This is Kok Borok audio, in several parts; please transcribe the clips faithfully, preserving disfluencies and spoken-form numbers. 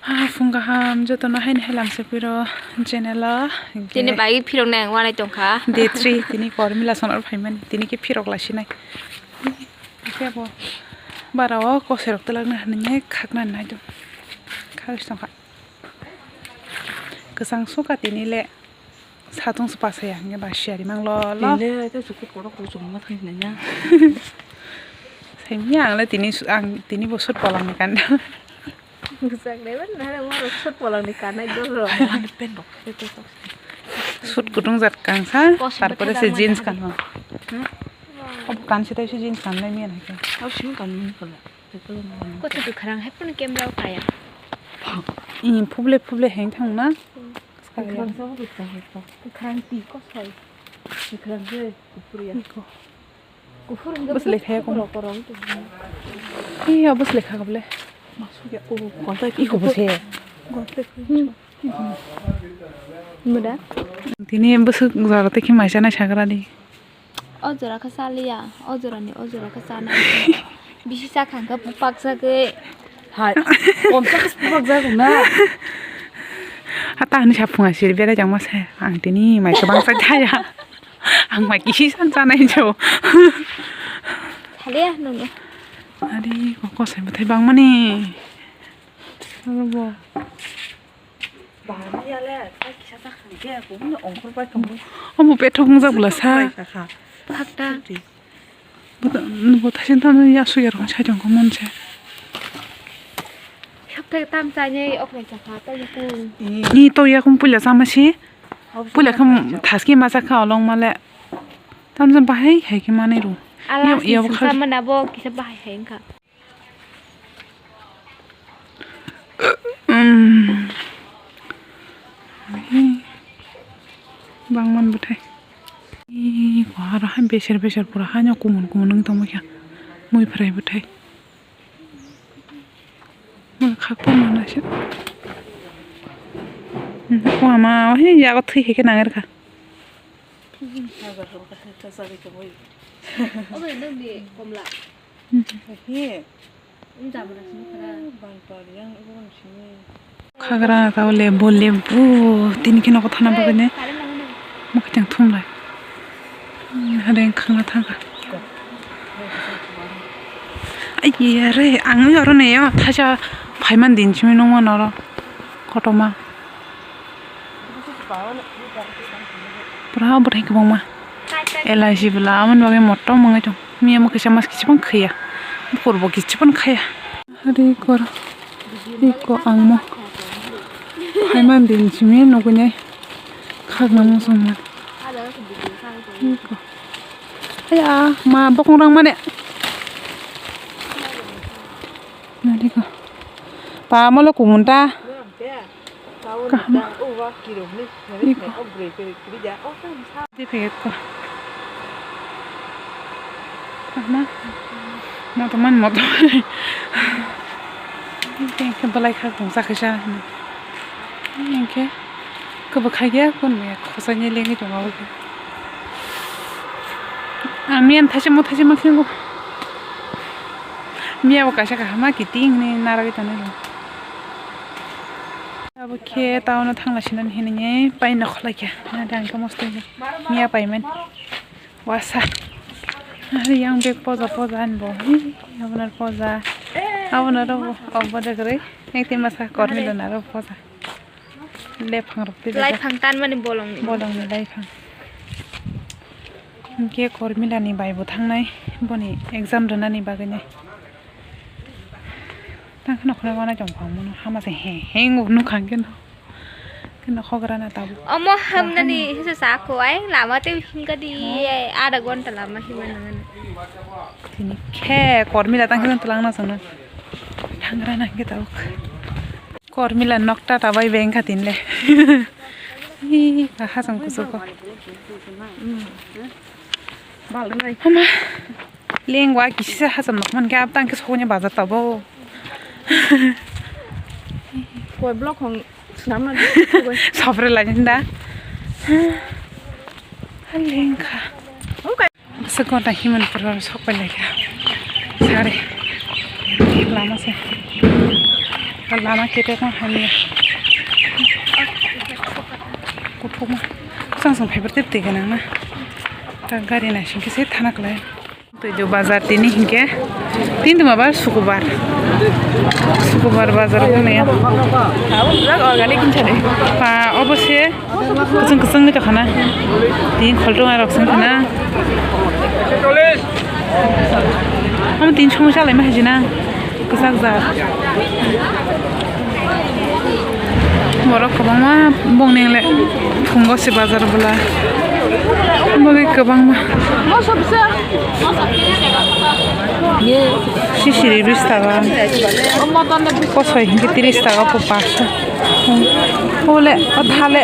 Ah, phung kaham jotono haini hai lamsa piro channel o. Tini bai phirok nai ang wanai tongkha. Day three, tini Kormila sonor phaimani, tini khe phirok laisinai. Khe bo bara o kosoi rok twlak na hinwi khakna nai do. Khak tongkha. Kwchang suka tini le. Satung se pasaya hingke ba siyari mang lo lo. Tini le ta sukut kotor kotor chumma thang sinai ya. Saimya ang le tini su-, ang tini bo sut polong ni kanda. Bwsak le ban na le waro sut polong ni kanai dol ro. Hai, ani pen rok. Sut kutung jat kangsa, tarpore se jeans kanma. Hmm? Obo kansi tai se jeans kanlai miya nai ke. Au sing kan mun kala. Kochi kwkhwrang hai phano camera o kaya. Ih, phuble phuble heng thang na. Kwkhwrang sa bo kwkhwrang hai to. Kwkhwrang ti kosoi. Kwkhwrang je kuphur ya. Iko. Kuphur hingke bwsle khaya kong. Korok korok wngtong. Iya, bwsle kha kable. Masuk ya. Oh, kontak iko bwse. Kontak. Hmm. Muda. Tini bwswk jora tei khe mai chanai sagra di. O jora khe chaliya, o jora ni o jora khe chanai. Bisi chakha hwnkhe bupak jagwi. Hai, komsa khe bupak jago na. Hata hwnwi saphunga siri berai tongma se, ang tini mai kwbang cha jaya. Ang mai kisi san chanai jo. Chaliya nungno. Ari kok kosai bwthai bangmani. Abo. Omo bethok wngjak bwla sa. Hakta. Bo thasin tamo yasu yarok sai tongkha monse. Hakta tam chani okrai chakha tamo kung. Ni to yakung puila chama si. Puila kham thaski ma chakha olong male. Tamjani bahai hai khe manwi rw. Ala. Yo, yo, singsa kha- mana bo kisa bahai hai wngkha. Umm. Bangman bwthai. Ih, ko aro hai beser beser pura haino kumun kumun wng tongma khe. Mui phwrai bwthai. Mui khakpa manasya. Umm, ko ama, oh, yago thwi hai khe nang rwkha. Obo nang di komla. Hi. Khagra tao lembu lembu tini khe nogo thana bagwi ne. Mokhe teng thumlai. Hade khangla thangkha. Ai yare ang oro ne thaisa phaiman din simi nungma noro. Kotorma. Pura bwthai kwbangma. L I C bwla aboni bagwi motom wngwi tong. Miya mo kisa mas kisa phang khaiya. Bukur bo kisa phang khaiya. Ari kor. Iko ang mo. Phaiman din simi nugwi nai. Khakna muchungma. Iko. Aya ma bokong rang mane. Nari ko. Pa mo lo kumun ta. Kaham. Iko. Di pegek ko. Kaham. Moto man moto. Hingke belai kha tong sa kisa. Hingke kebo kha ya kon me khosa ni lengi tong abo. Ang miyan thaisa mo thaisa ma khe bo. Miya bo kaisa kaham ma kiting ni naragwi tongo. Abo khe town o thangna sinani hinwi paino khwlai kha. Na dang khe mosto miya paiman. Wasa. Yang bag poja poja ani bo. Hi, abono poja. Abono ro obo de gre. Ekti masa kormi do na ro poja. Lephang rok tei. Laiphang tanmani bolongni. Bolongni laiphang. Hingke Kormilani bai bo thangnai, boni exam rwnani bagwino. Tang kheno kheno wanai tong phang mano, hama se he he wng nuk kha keno. Keno hogra na tabuk. Omo hamnani hisa sa ko ai lama tei hingka di ada gonta lama hima nangani. Tini khe Kormila tang kheno twlang na sano. Thangra na hingke tabuk. Kormila nokta ta bai beng kha tin le. Ih, ba hachang kuchuk ko. Hama. Lengwa kisa hacham nok man khe ab tang khe sokoni bazar tabo. Koi block hong snam na. Sopre lai da. Leng kha. Bwswk gonta himan pura sok pai lai kha. Sari. Lama se. Lama kete ko hamya. Kuphuma. Sang sang phaibar tep tege nang na. Ta gari naising khe se thana klai. Tei jo bazar tini hinkhe. Tin tuma bar sukubar. Sukubar bazar ko ne. Organic kinchare. Pa obo se. Kwchwng kwchwngwi tongkha na. Tini kholtong rok se wngkha na. Omo tini somosa lai ma hai jina. Kwchak jak. Borok kwbangma bongni le phungo se bazar bwla. Boni kwbangma. Sisiri bish taka. Kosoi hinkhe tris taka po paksa. Ole, o thale.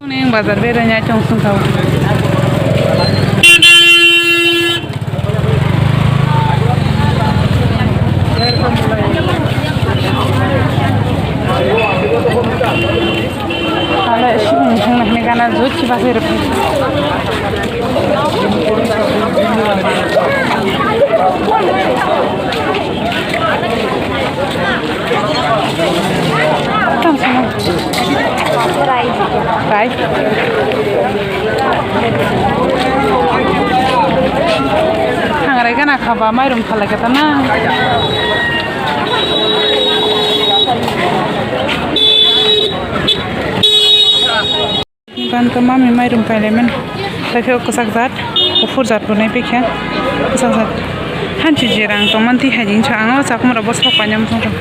Ning bazar beraina chong sung tau. Ale sini hang hang gana jut si basai ruphi. Tam sama. Rai. Hangrai gana khaba mairum phalai kata na. Ganto mami mairum pailaiman. Tei khe kwchak jat, kuphur jat bo nai paikha. Kwchak jat. Hanchi je rang tongman twi hai jing sa ang o chakmura bo sok painani muchung tong.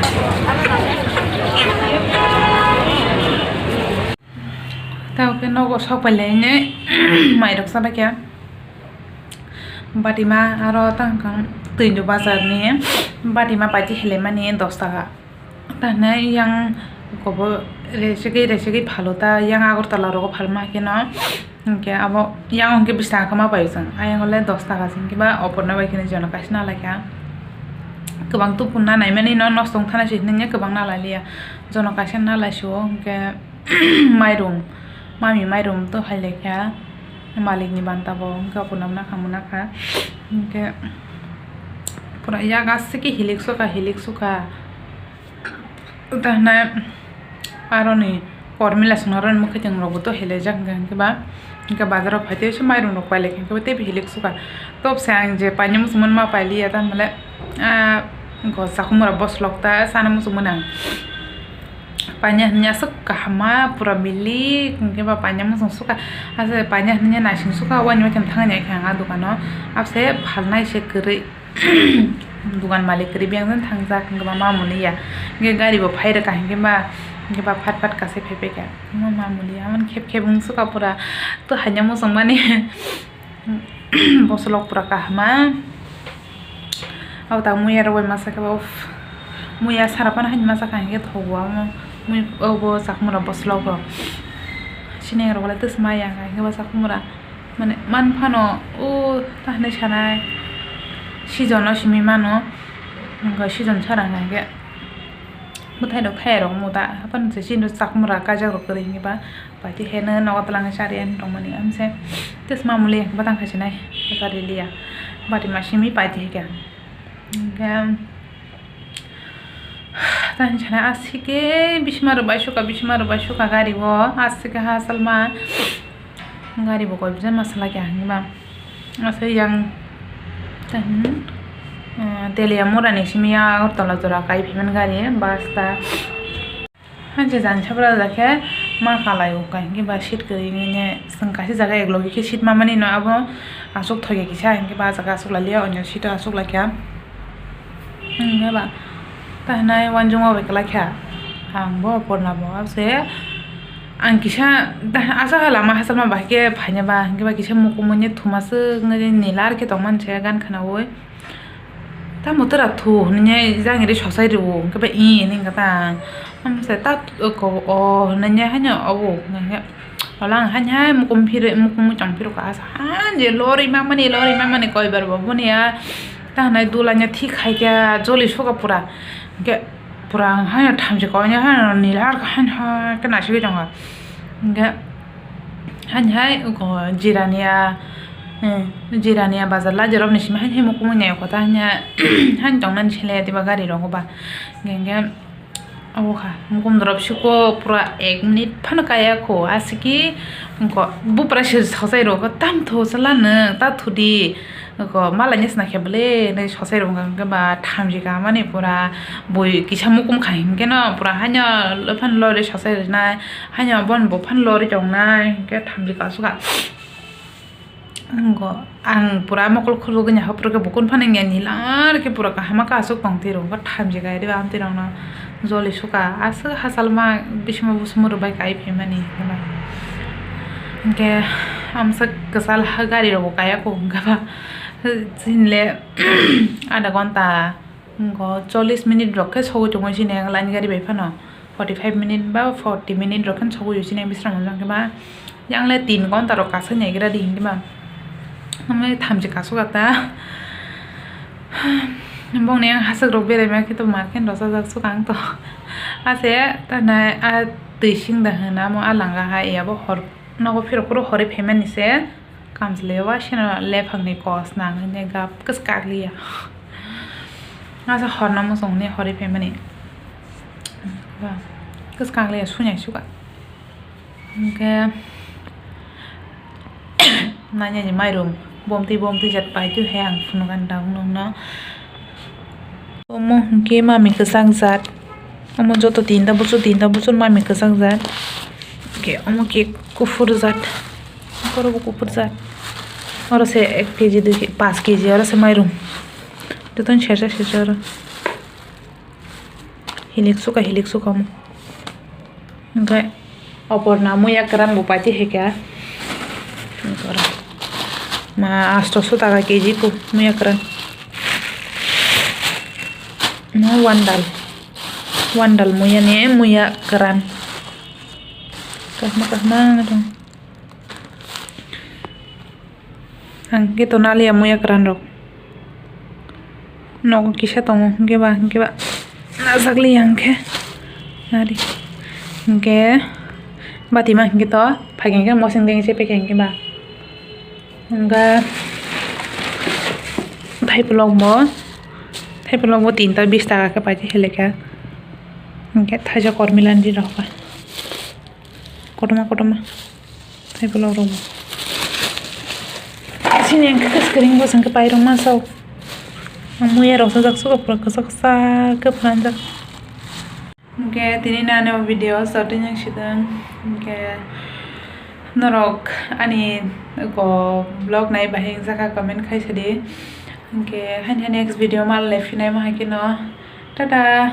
Tei khe nogo sok pailaini mairok chabaikha. Batima aro tangkang twi bazarni batima paiti hilaimani dos taka. Tanai yang kobo resegwi resegwi phalo ta yang Agartala rogo phalma khe no. Hinkhe abo yang hinkhe bish taka khe ma pai chwng. Ayang ole dos taka se hinkhe ba oporno bai khe jono kaisa na laikha. Kwbang tupun na naimani no nosto wng thana se hinwi kwbang na lai liya. Jono kaisa na lai sio hinkhe mairum, mami mairum to hai laikha. Malikni banta bo hinkhe oporno nakha mwnakha. Hinkhe pura yak aswk khe hilik suka hilik suka. Tei hwnai aroni kormila songna aroni mwkhwtwng rokbo to hilaijak hwnkhe ba, hwnkhe bazaro phai tei se mairum rok pailai khe teibo hilik suka. Tobose ang je painani muchungmani ma pailiya, tamole ah go chakhumura boslok ta sana muchungmani ang. Painani hwnwi aswk kaham ma pura milik hwnkhe ba painani muchung suka, ase painani hwnwi naising suka, waini waitham thangwi naikha ang ah dukano, abose phalnai se kwrwi. Dugan malik kwrwi biyang jani thangjak, hwnkhe ba ma muliya. Hwnkhe gari bo phai rwkha, hwnkhe ba, hwnkhe ba phat phat kasai phai paikha. Ma, ma muliya, amoni khep khep wng suka pura. To haino muchungmani bosolok pura kaham ma. Abo ta muya rok bai masa khe ba, uff. Muya sara phano haino masa kha, hwnkhe thogo amo. Mui, obo chakmura bosolok rok. Sini rok le twsma ya, hwnkhe ba chakmura. Mane, man phano, o, ta hinwi sanai, season-o simi mano, wngkha season sara hwnkha khe, bwthai rok thai rok muda, haphano se chini chakmura kaijak rok kwrwi hwnba, paiti heno nogo twlangwi chari ani tongmani, amse, tei mamuli hwnba tang kha sinai, chari liya, bati ma simi paiti hwnkhe, hwnkhe. Tani sana asike bisma rok bai suka, bisma rok bai suka gari o asike ha salma gari bo koi bijak ma salai kha hwnba asai yang tani Telia mura ni simi ya Agartala jora kai phaimani gari bus ta. Hanse jang sabra ja khe ma khalai o, kaisa hwnkhe ba seat kwrwi nini chwng kaisa jaga ek logi khe seat ma mani no abo aswk thokya kisa hwnkhe ba ah jaga aswk lai liya, onyo seat o aswk lai kha hwnkhe ba ta hinai uansukma bai kwlai kha ang bo porna bo se ang kisa asa lama hachal ma bahai khe phaina ba hwnkhe ba kisa mukumui thuma swk nila ar khe tongmani se gan khwnaui. Tamo tera thu hwnwi jang ri sosai rwo, hwnkhe ba i hwnwi hwnkha ta. Ang se ta ko o hwnwi haino obo hwnwi. Ola ang haino hai mukum phirwi, mukum muchung phirwi ka asa. Han je lori mamani, lori mamani koi bar bo boni ya. Ta hwnwi dula nya thik hai khe joli suka pura. Hwnkhe pura ang haino thamchi koi nya haino nil har khe haino hai khe naisingwi tongo. Hwnkhe haino hai jirani ya. Eh, jirani a bazar la, jorok ni simi haino mukumui nai kotha haino, haino tongnani sele diba gari rogo ba. Hingke, hingke, obo kha, mukum dorop siko pura ek minute phano kaya kho, asiki, hingko, bupra se sosai rogo, "Tam tho chala nwng, ta thudi." Ko malai ni sna khe bwle nai sosai rok wngkha hwnkhe ba thamchi kahamani pura bui kisa mukum khai hwnkhe no pura haino phano lori sosai rinai haino bono bo phano lori tongnai hwnkhe thamchi kasukha. Ang pura mokol khulugwi hapra khe bo kunu phano wngya nil ar khe pura kaham ma kasuk tong twi rw wngkha thamchi kai rw amtwi rok no. Joli suka aswk hachal ma bisima busuma rwbai kai phaimani hwnba. Hinkhe amsa kwchal ha gari rok bo kaya kho hwnkha ba chini le adha ghonta wngkha chollish minute rok khe sogwi tongwi chini ang line gari bai phano forty five minute ba forty minute rok khe sogwi chini ang bisram hwnba hinkhe ba. Yang le tin ghonta rok kasai naigra di hinkhe ba. Namai thamchi kasuk ata. Bongni ang hasuk rok berai ma khe to mar khe rwchajak suk ang to. Ase tanai a twi sing da hwnna mo a langa hai ya bo hor nogo phirok phuru horwi phaimani se kamchwlwi waisano lephangni kos nang hwnwi gap kwchwk kakliya. Asa horna muchungni horwi phaimani kwchwk kakliya suinai suka. Hingke nanyani mairum bomtwi bomtwi jat paitwi hai ang phunukani tabuk nokno. Omo hingke mami kwchang jat, omo joto tinta buchur tinta buchur mami kwchang jat, hingke omo khe kuphur jat, oro bo kuphur jat, oro se ek keji dui keji paanch keji oro se mairum, jotono sersa sersa oro. Hilik suka, hilik suka omo. Hingke oporna muya kwran bo paiti hai kha. Ma asto so taka keji ko muya kwran. Ma wandal. Wandal muya ni muya kwran. Kahma kahma dong. Ang khe to naliya muya kwran rok. Nogo kisa tongo, hingke ba, hingke ba. Najak liya hingke. Nari. Hingke bati ma hingke to, phai hingke mosong dengse peke hingke ba. Hingke thaiplok bo, thaiplok bo tinta bis taka khe paiti heleka. Hingke thaisa kormilan di rok ba. Kotorma, kotorma. Tei bolong rok bo. Sini ang khe kwchwring bwsang khe pairwk ma sao. Ang muya rok sajak suka pura kwchak kwchak khe phanjak. Hingke tini nani o video sotwi yang sidang. Hingke norok ani ko vlog nai bahai wngjakha comment khai sadi. Hingke haini next video mal le phinai ma hai khe no. Tata.